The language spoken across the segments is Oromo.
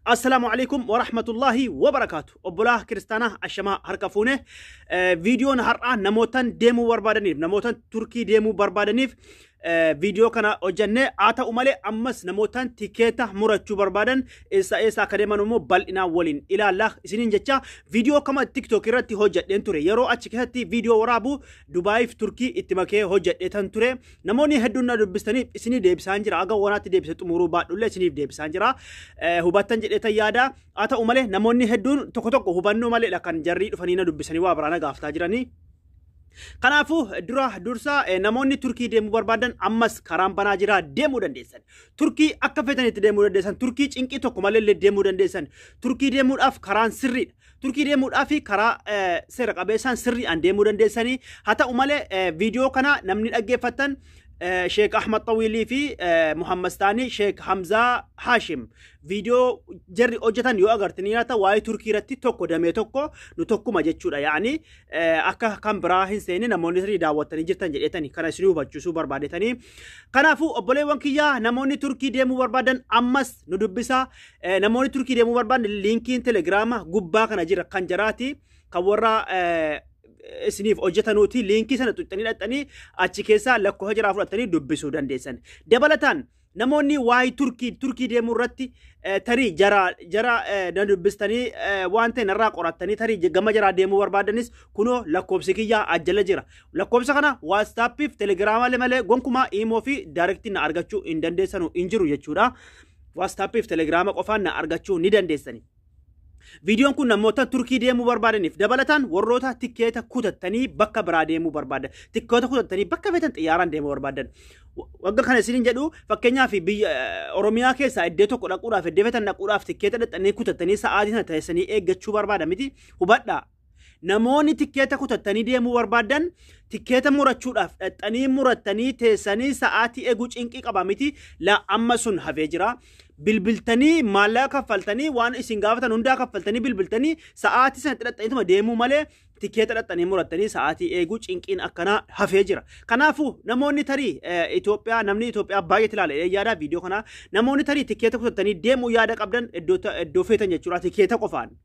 Assalaamu alaikum wa rahmatullahi wa barakaatu. Obbolaa kiristaanaa, ashamaa, harka fuune. Viidiyoon har'aa namootaan deemuu barbaadaniif, namootaan Turkii deemuu barbaadaniif viidiyoo kana hojjannee. Haa ta'u malee, ammas namootaan tikeeta murachuu barbaadan eessa eessa akka deeman immoo bal'inaan waliin ilaalla isiniin jecha. Viidiyoo kama TikTok irratti hojjedheen ture. Yeroo achi keessatti viidiyoo waraabu Dubaayiif Turkii itti makee hojjedheetan ture. Namoonni hedduun na dubbistaniif isinii deebisaan jira. Aga wanaatti deebise xumuruu baadhullee isiniif deebisaan jira. Hubattan jedheetan yaada. Haa ta'u malee, namoonni hedduun tokko tokko hubannoo maleedha kan jarrii dhufanii na dubbisanii waa biraa na gaafataa jiranii. Kanaafuu dura dursa namoonni Turkii deemuu barbaadan ammas karaan banaa jira, deemuu dandeessan. Turkii akka feetanitti deemuu dandeessan. Turkii cinqii tokko malee illee deemuu dandeessan. Turkii deemuudhaaf karaan sirriidha. Turkii deemuudhaaf karaa seera qabeessaan sirriidhaan deemuu dandeessanii. Haa ta'u malee, viidiyoo kana namni dhaggeeffattan Sheek Ahmad Xawiilii fi Muhammad Staanii, Sheek Hamzaa Haashim viidiyoo jarri hojjetan yoo agartanii nyaata waa'ee Turkii irratti tokko damee tokko nu tokkuma jechuudha. Yaani akka kan biraa hin seenne namoonni sirrii daawwattanii jirtan jedheetanii kana isinii hubachiisuu barbaadetanii. Kanaafuu obboleewwan kiyyaa, namoonni Turkii deemuu barbaadan ammas nu dubbisaa. Namoonni Turkii deemuu barbaadan liinkiin Telegiraama gubbaa kana jira, kan jaraati, kan warra isiniif hojjetanuuti. Liinkii sana tuqxanii dhaqxanii achi keessaa lakkoofsa jaraa fudhattanii dubbisuu dandeessan. Dabalataan namoonni waa'ee Turkii deemuu irratti tarii jara na dubbistanii waan ta'e narraa qorattanii tarii gama jaraa deemuu barbaadanis kunoo lakkoofsi kiyyaa ajjala jira. Lakkoofsa kana WhatsAppiif Telegiraama malee gonkumaa Imoo fi direct na argachuu hin dandeessanu, hin jiru jechuudha. WhatsAppiif Telegiraama qofaan na argachuu ni dandeessani. Viidiyoon kun namoota Turkii deemuu barbaadaniif, dabalataan warroota tikkeeta kutattanii bakka biraa deemuu barbaadan, tikkeeta kutattanii bakka feetan xiyyaaraan deemuu barbaadan. Wagga kana isiniin jedhu, fakkeenyaaf biyya Oromiyaa keessaa iddoo tokko dhaquudhaaf, iddoo feetan dhaquudhaaf tikkeeta dhaqxanii kutattanii sa'aatii sana teessanii eeggachuu barbaada miti, hubadhaa. Namoonni tikkeeta kutattanii deemuu barbaadan tikkeeta murachuudhaaf dhaqxanii murattanii teessanii sa'aatii eeguu cinqii qaba miti, la amma sun hafee jira. Bilbiltanii maallaqa kaffaltanii, waan isin gaafatan hundaa kaffaltanii, bilbiltanii sa'aatii sanatti dhaqxaniituma deemuu malee tikkeeta dhaqxanii murattanii sa'aatii eeguu cinqiin akkanaa hafee jira. Kanaafuu namoonni tarii Itoophiyaa, namni Itoophiyaa baay'eetti ilaala yaada viidiyoo kanaa, namoonni tarii tikkeeta kutattanii deemuu yaada qabdan iddoo feetan jechuudha, tikkeeta qofaan.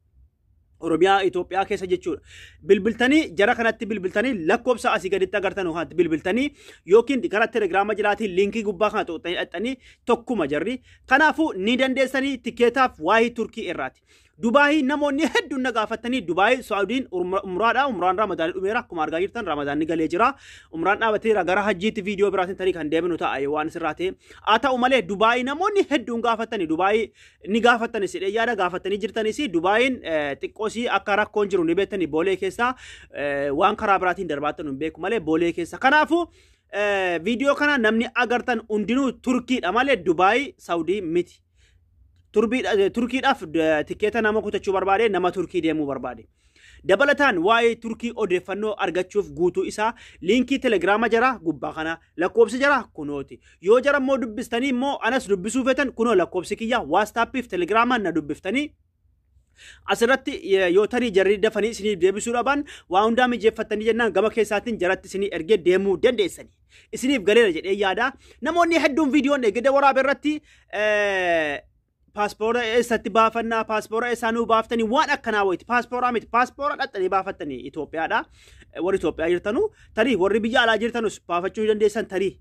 Oromiyaa Itoophiyaa keessa jechuudha. Bilbiltanii jara kanatti bilbiltanii, lakkoofsa asii gaditti agartan kanatti bilbiltanii yookiin gara Telegiraama jalaatiin liinkii gubbaa kana tuqxanii dhaqxanii tokkuma jarri. Kanaafuu ni dandeessanii tikkeetaaf waa'ee Turkii irraati. Dubaayii namoonni hedduun na gaafatanii, Dubaayii Saawudiin umraadha. Umraan Ramadaanii dhumeera, akkuma argaa jirtan Ramadaanni galee jira. Umraan dhaabateera, gara hajjiitti viidiyoo biraatiin tarii kan deemnu ta'a waan sirraa ta'e. Haa ta'u malee, Dubaayii namoonni hedduun gaafatanii, Dubaayii ni gaafatanii sidhee yaada, gaafatanii jirtanis. Dubaayiin xiqqoosii akka rakkoon jiru ni beektanii, boolee keessaa waan karaa biraatiin darbaatan hin beeku malee boolee keessa. Kanaafuu viidiyoo kana namni agartan hundinuu Turkiidha malee Dubaayii Saawudii miti. Turkiidhaaf tikkeeta nama kutachuu barbaade, nama Turkii deemuu barbaade. Dabalataan waa'ee Turkii odeeffannoo argachuuf guutuu isaa liinkii Telegiraama jara gubbaa kana, lakkoofsi jara kunooti. Yoo jara immoo dubbistanii immoo anas dubbisuu feetan, kunoo lakkoofsi kiyya WhatsAppiif Telegiraamaan na dubbiftanii asirratti yoo tarii jarri dafanii isiniif deebisuu dhaban, waa hundaa mijeeffattanii jennaan gama keessaatiin jaratti isinii ergee deemuu dandeessani. Isiniif galeera jedhee yaada. Namoonni hedduun viidiyoon eegada waraabe irratti paaspoora eessatti baafannaa, paaspoora eessaa nuu baaftanii, waan akkanaa wayiti. Paaspoora miti, paaspoora dhaqxanii baafattanii Itoophiyaadha. Warri Itoophiyaa jirtanu, tarii warri biyya alaa jirtanus baafachuu dandeessan tarii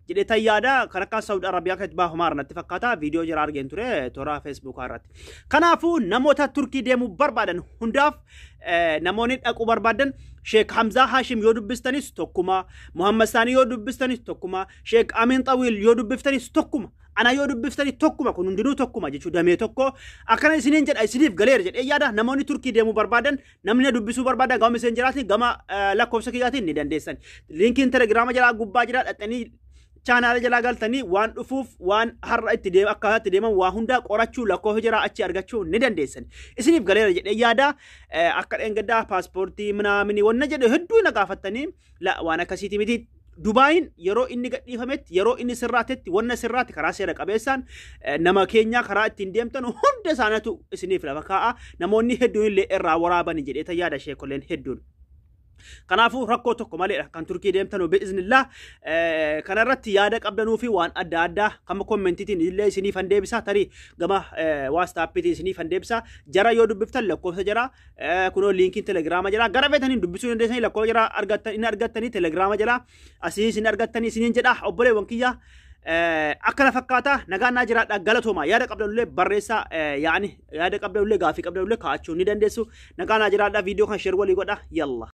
jedhee tan yaada. Kan akka Saawud Arabiyaa keessatti baafamaa natti fakkaata, viidiyoo jira argeen ture toora Feesbuukaa irratti. Kanaafuu namoota Turkii deemuu barbaadan hundaaf, namoonni dhaquu barbaadan Sheek Hamzaa Haashim yoo dubbistanis tokkuma, Muhammad Saanii yoo dubbistanis tokkuma, Sheek Amin Xawiil yoo dubbiftanis tokkuma, ana yoo dubbiftani tokkuma. Kun hundinuu tokkuma jechuu, damee tokko akkana isiniin jedha. Isiniif galeera jedhee yaada. Namoonni Turkii deemuu barbaadan, namni na dubbisuu barbaadan gama meseenjeraatiin, gama lakkoofsa kiyyaatiin ni dandeessan. Liinkiin Telegiraama jalaa gubbaa jira, dhaqxanii chaanaala jalaa galtanii waan dhufuuf, waan har'a itti deema, akkaataa itti deeman waa hundaa qorachuu, lakkoofsa jiraa achi argachuu ni dandeessan. Isiniif galeera jedhee yaada. Akka dheengaddaa paaspoortii minaamini wanna jedhe hedduu na gaafattanii, waan akkasiiti miti. Dubaayin yeroo inni gadhiifametti, yeroo inni sirraatetti, wanna sirraatti karaa seera qabeessaan nama keenyaa karaa ittiin deemtan hunda isaaniitu isiniif lafa kaa'a. Namoonni hedduun illee irraa waraabani jedhee yaada, sheekoleen hedduun. Kanaafuu rakkoo tokko maleedha kan Turkii deemtanu bi'iznillaa. Kanarratti yaada qabdanuu fi waan adda addaa kama kommentiitiin illee isiniif han deebisa, tarii gama WhatsAppiitiin isiniif han deebisa. Jara yoo dubbiftan lakkoofsa jara kunoo liinkiin Telegiraama jira, gara feetaniin dubbisuu dandeessanii, lakkoofsa jara argattan inni argattanii Telegiraama jira asii isin argattanii isiniin jedha. Obboleewwan kiyya, akkana fakkaata. Nagaan naa jiraadha, galatooma. Yaada qabdanullee barreessaa, yaani yaada qabdanullee, gaafii qabdanullee kaa'achuu ni dandeessu. Nagaan naa jiraadha. Viidiyoo kan share walii godha. Yalla.